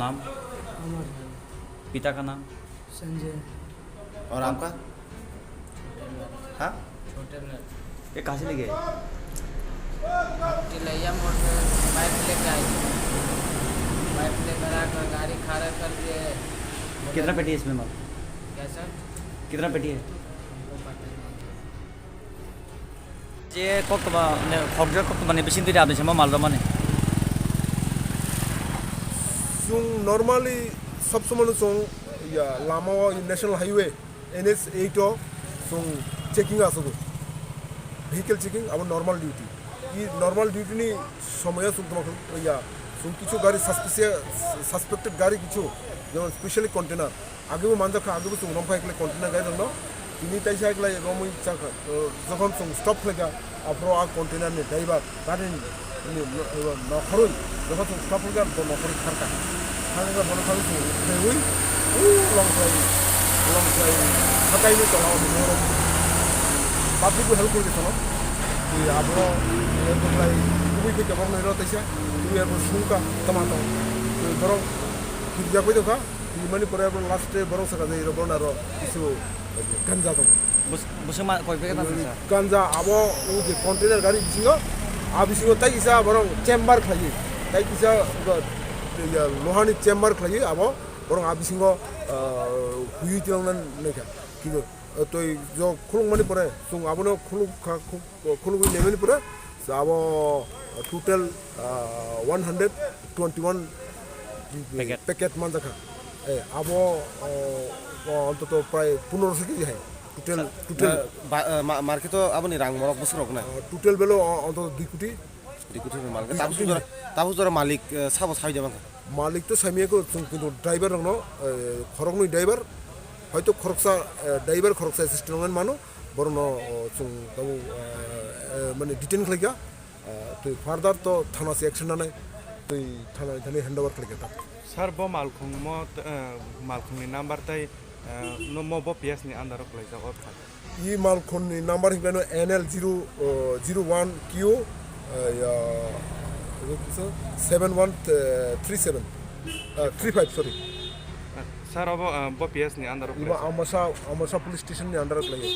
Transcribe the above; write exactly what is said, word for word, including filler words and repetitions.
नाम? अमर है। पिता का नाम? संजय। और आपका? हाँ? छोटे में। ये कहाँ से लेके आए? हम तिलैया मोड़ से पाइप लेके आए थे। पाइप लेकर आकर गाड़ी खड़ा कर दिए। कितना पेटी है इसमें माल? क्या सर? कितना पेटी है? हमको पता नहीं। Je koktoma, ne, khorokjak koktoma ni bising twi aboni samo mal romani. Chwng normally sob somoi no chwng ya lama o national highway N H eight o chwng checking aswk, vehicle checking abo normal duty. I normal duty ni somoyo chwng tongma ya chwng kichu gari suspicious, suspected gari kichu, jemon specially container. Agebo manjak kha, agebo chwng romphai khle container gari rokno. Tini taisa khlai romwi chakha. To jokhon chwng stop khlaikha, aphuru a container ni driver gari ni, ni, no-, nokhorwi, jokhon chwng stop khlaikha, bo nokhorwi tharkha. Tharkha bono thangwi chwng uphaiwi, u longkhlai, longkhlai, hataini tola o public bo help khlai tono. Twi aphuru, eh, kwplai kubui khe kebok nwi rw taisa, twi aphuru sungkha tama tong. Twi borok hirjak bai tongkha. Tini mani pore abo last day borok saka jai ro borok aro kisu ganja tongo. Bus-, bwswk ma koi packet ma sir? Ganja abo o je container gari bisingo, a bisingo tai kisa borok chamber khlaiwi, tai kisa ya lohani chamber khlaiwi abo borok a bisingo, ah, huiwi twlangna naikha. Kibo, ah, toi jo khuluk mani pore chwng abono khuluk kha, khuluk Khulugwi nemani pore, so abo total, ah, one hundred twenty-one Packet. Packet manjakha. Eh, abo, oh, oh, ontoto prai pondroso kg hai. Total, total. Eh, ba-, eh, ma-, market o aboni rang morok bwswk rok na? Ah, total belo, oh, ontoto dui koti. Dui koti rok mal. Dui koti. Tabuk jora, tabuk jora malik, eh, sabo sai de mankha? Malik to saimiyako, chwng kintu driver rokno, eh, khoroknwi driver, hoito khoroksa, eh, driver khoroksa assistant rokno mano. Borokno, o, chwng tabuk, eh, eh, mane detain khlaikha, eh, twi further to thana se action nanai, twi thana ni thani handover khlaikha ta. Sir, bo malkhungmo, eh, malkhungni number tei, eh, no mo bo P S ni under o khlaijak o thai. I malkhungni number hinkheno N L zero, eh, zero one Q, eh, ya, seven one three seven, eh, three five, sorry. Sir, obo, eh, bo P S ni under o khlaijak. Iba Amasa, Amasa police station ni under o khlaio.